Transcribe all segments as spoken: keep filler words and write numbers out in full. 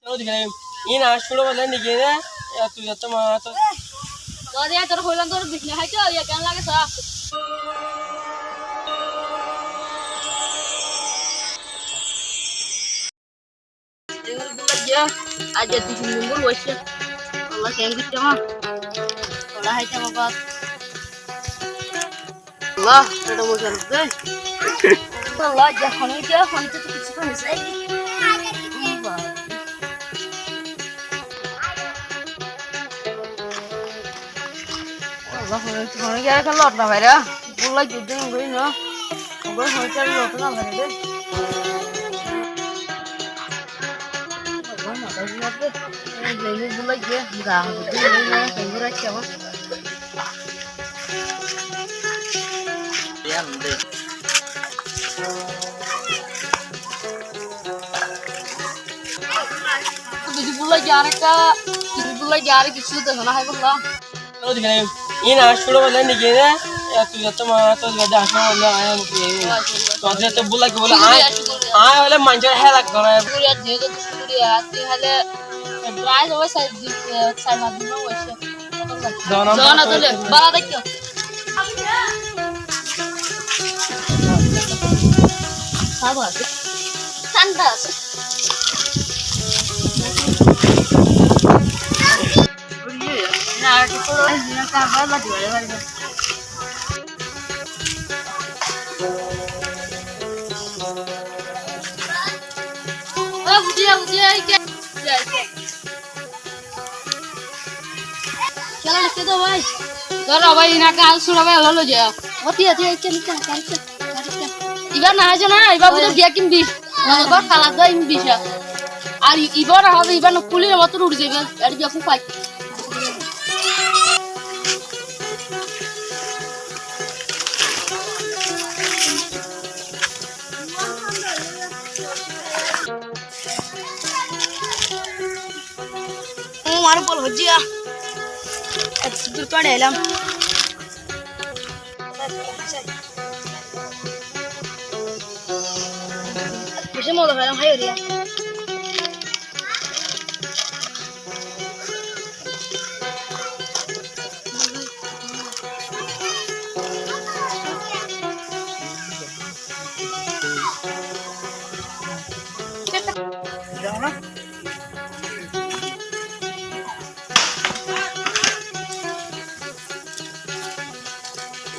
Iín añár cúço báiyain niki re, ya tui zat to ma to. Tor ya tor hoilam tor bicna háito, ya keén lage sa? Aijja dui tin din dóri boiccé. Alla keén goittám. Alla háitam abar. Allah, ita mujal de. Allah, ya hone kya, hone to kichhu to nisai. Allah, hone to, hone kya, kan lot na fare. Bul lagi de, hone no. Hone, hone kya, lot na fare de. Bul lagi de, ga, hone to, hone no, hone kya. Biji bula gyara ka, biji bula gyara ki sudah sana hai bula. Iín añár cúço báiyain niki re, ya tui zat to ma to, zat to añár cúço báiyain niki re. Tor zat to bula ki bula, añí, añí óile manúcor helak goré. Dona dona dole, bála dekho. Baba, thánda asé. Ó, buzi, buzi, ei ke? Kiyólla lekí do bái? Dóro bái, iín ekká al sura bái, lolo za. Ó, tiya, tiya, ikká, ikká, ikká, ikká. Ibá no háiso na, ibá buzor giya kinbi. Ibá kala do inbi sa. Ar ibá no háiso, ibá no kúlile mottor uri zaibo. Ar ibá kúfai. Ó, mare bol hoijjé ya. Etó dur tói ailam. Beci moza failam hái gori ya.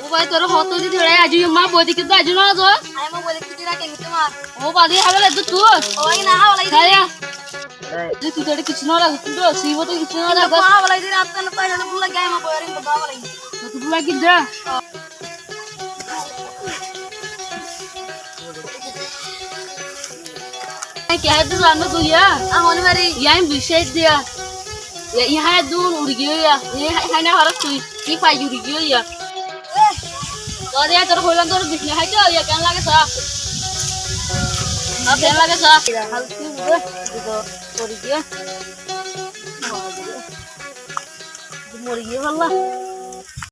Ó bái, tor hotó di dórai aijjó, ma boi dekí to aijjó no zo. Añí ma boi dekí to rakí nito ma. Ó bái, hábala eddu tui. Ó bái, na hábala eddu. Háya. Di tui dórai kichú no rakí, tui dórai sibo to kichú no rakí. Hábala eddu, rat to no pai, bula gai ma boi, rin to hábala eddu. Tui bula ki da? Ke hái dun ranno tui ya? Ahoni mari. Ya, in bishai diya. Ya, in hái dun uri giyo ya. In hái, hái na harak tui. In fai uri giyo ya. Tor ya, tor hoilam tor bishna hái to ya, keén lage sa? Ar keén lage sa? Ya, hal tui uri giyo. Uri giyo. Mori giye bálla.